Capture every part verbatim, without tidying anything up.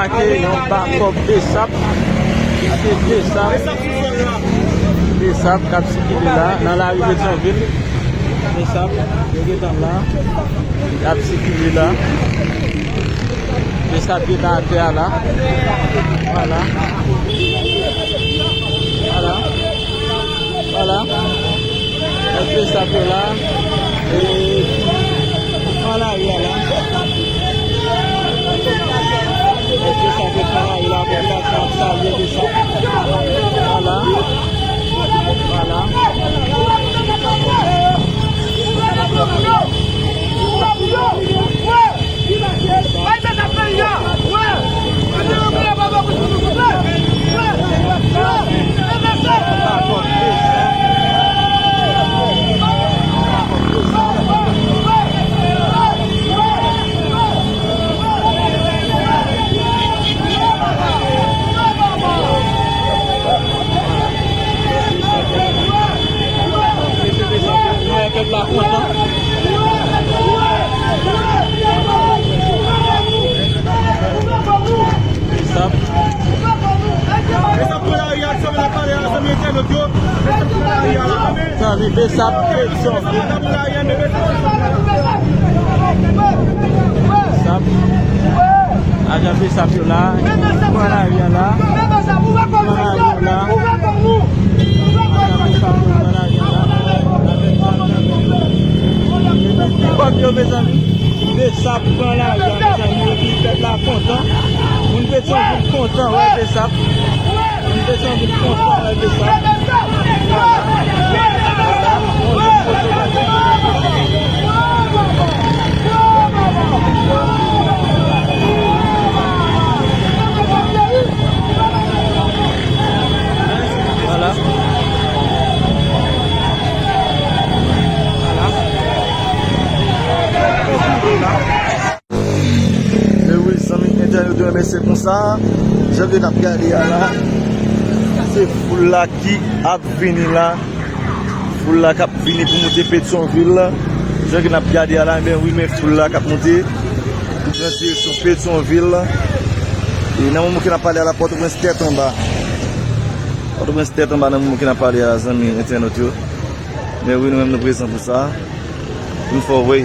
Ake yon bakòp Besap. Se Besap. Besap k ap sikile la nan lari Petyonvil. Besap, yo gentan la. Y ap sikile la. Besap gentan atè a la. Vwala. Vwala. Vwala. Èske sa fè la? E, vwala, vwala. Èske sa fè vwala, vwala, popilasyon ap salye de sa? Vwala. Vwala. Pèp la kontan. Sa. Zanmi, Besap, Petyonvil. Sa. Ajan Besap yo la. Pran lari a la. Pran lari a la. Pòp yo, mezanmi. Besap pran lari a, mezanmi. Epi pèp la kontan. Moun Petyonvil kontan wè Besap. Moun Petyonvil kontan wè Besap. Vwala. Vwala. Vwala. Vwala. E wi, zanmi entènot yo, men se konsa, jan ke n ap gade a la, se foul la ki ap vini la. Foul la k ap vini pou moute Petyonvil la. Jan ke n ap gade a la, ebyen wi, men foul la k ap moute. Tout nan direksyon Petyonvil la. E nan moman ke n ap pale a la, Pòtoprens tèt anba. Pòtoprens tèt anba nan moman ke n ap pale a la, zanmi entènot yo. Men wi, nou menm nou prezan pou sa. Pou n fè w wè.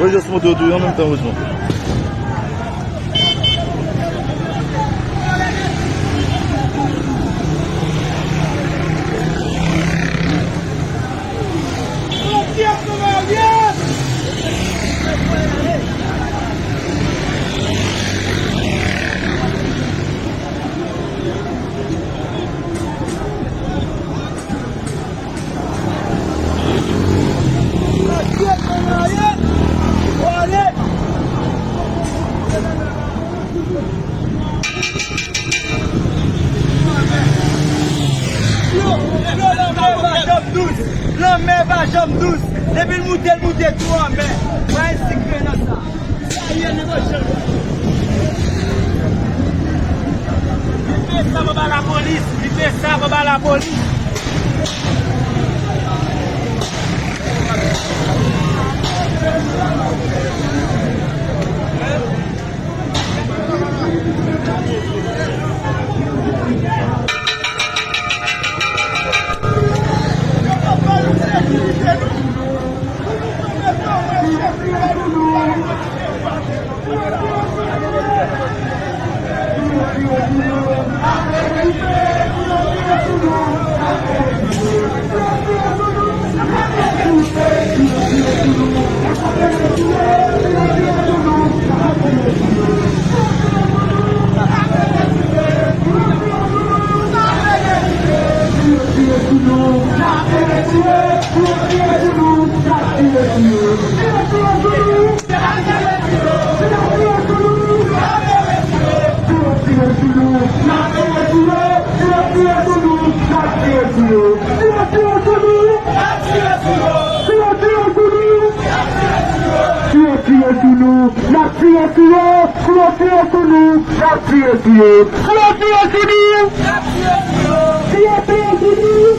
Wi, jis monte yo tou an menm tan, Rosemond. Lanmè pa janm dous. Lanmè pa janm dous. Depi l moute, l moute tou anmè. Pa gen sikrè nan sa. Li peye sa anba lapolis, li peye sa anba lapolis. Si yo tire sou nou, n ap tire sou yo. Si yo tire sou nou, n ap tire sou yo. Si yo tire sou nou, si yo tire sou nou,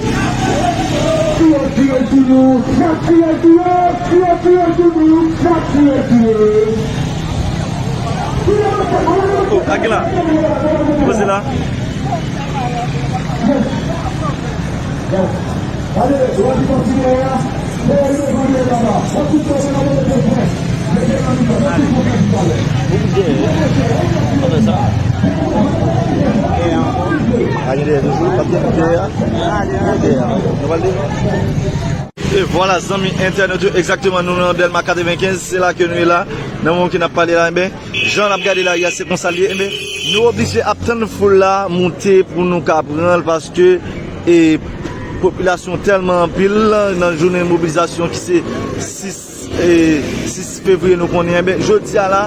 si yo tire sou nou, n ap tire sou yo. Si yo tire sou nou, n ap tire sou yo. Oh, Aguila. Poze la. E vwala, zanmi entènot yo, egzakteman, nou nan Dèlma katrevenkenz, se la ke nou ye la, nan moman ke n ap pale la, enben, jan n ap gade lari a, se konsa l ye, enben, nou oblije ap tann foul la moute pou nou ka pran l, paske, e, popilasyon tèlman anpil nan jounen mobilizasyon ki se sis, e, sis fevriye nou konnen, enben, jodi a la,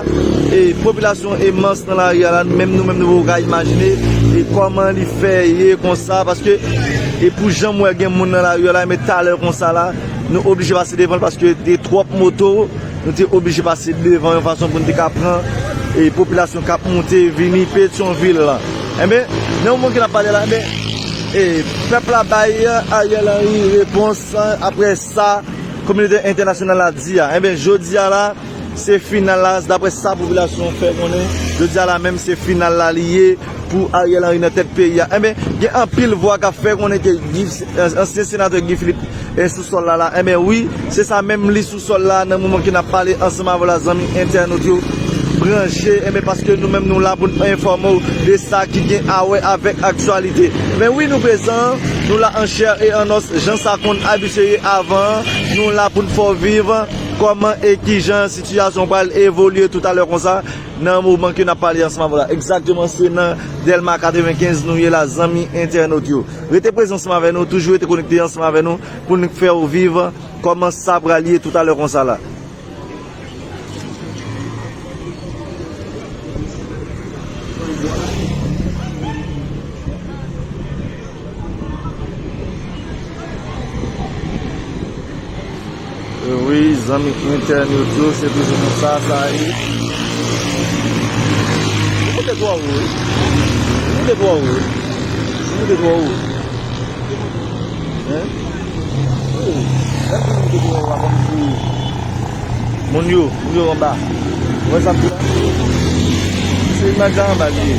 e, popilasyon imans nan lari a la, menm nou menm nou poko ka imajine, e, kòman li fè ye konsa, paske, e, pou jan m wè gen moun nan lari a la, enben, talè konsa la, nou oblije pase devan l paske te twòp moto, nou te oblije pase devan yon fason pou n te ka pran, e, popilasyon k ap moute vini Petyonvil la. Enben, nan moman ke n ap pale la, enben, e, pèp la bay Ariel Henry repons, apre sa, kominote entènasyonal la di a. Enben, jodi a la, se final la, daprè sa popilasyon fè konnen, jodi a la menm se final la li ye pou Ariel Henry nan tèt peyi a. Enben, gen anpil vwa k ap fè konnen ke Guy, ansyen senatè Guy Philippe, e, sou sòl la la. Enben, wi, se sa menm, li sou sòl la, nan moman ke n ap pale ansanm avè w la, zanmi entènot yo, branche, enben, paske nou menm nou la pou n enfòme w de sa ki gen a wè avèk aktyalite. Men wi, nou prezan, nou la an chè e an os, jan sa konn abitye ye avan, nou la pou n fè w viv kòman e kijan sitiyasyon pral evolye toutalè konsa, nan moman ke n ap pale ansanm avè w la. Egzakteman, se nan Dèlma katrevenkenz nou ye la, zanmi entènot yo. Rete prezan ansanm avè nou, toujou rete konekte ansanm avè nou pou n fè w viv kòman sa pral ye toutalè konsa la. Wi, zanmi entènot yo, se toujou konsa sa ye. Ou moute twò wo, wi. Ou moute twò wo, wi. Ou moute twò wo. Hein? Oh, gad moun ki te wè w a kòmsi moun yo, moun yo anba. Ou wè sa m di la? Se imaj la anba li ye.